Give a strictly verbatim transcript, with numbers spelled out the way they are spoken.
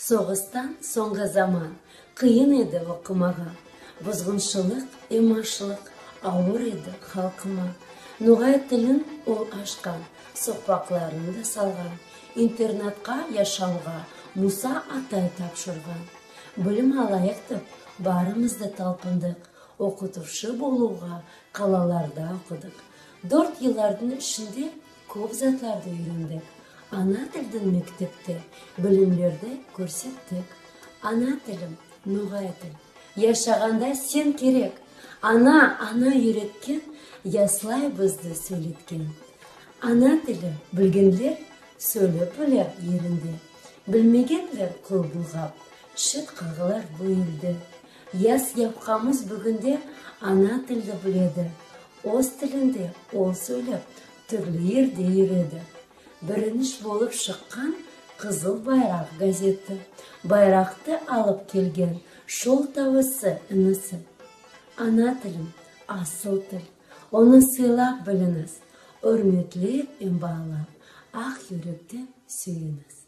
Согыстан сонъгы заман кыйын эди окымага. Бузгыншылык эм ашлык авыр эди халкыма. Ногай тилин ол ашкан, сокпакларын да салган. Интернатка яшавга Муса атай тапшырган. Билим алайык деп, барымыз да талпындык. Окытувшы болувга калаларда окыдык. Доьрт йыллардынъ ишинде коьп затларды уьйрендик. Ана тилдинъ мектебте билимлерди коьрсеттик. Ана тилим, ногай тил. Яшаганда сен керек. Ана, ана уьйреткен, яслай бизди соьйлеткен. Ана тили билгенлер соьйлеп билер еринде. Билмегенлер кол булгап, шет калганлар бу элде. Яс япкамыз буьгуьнде ана тилди биледи. Оз тилинде ол соьйлеп, туьрли ерде юреди. Биринши болып шыккан «Кызыл байрак» газети. Байракты алып келген шол тавысы, иниси. Ана тилим, асыл тил. Оны сыйлап билинъиз, уьрметлеп эм баалап, ак юректен суьйинъиз.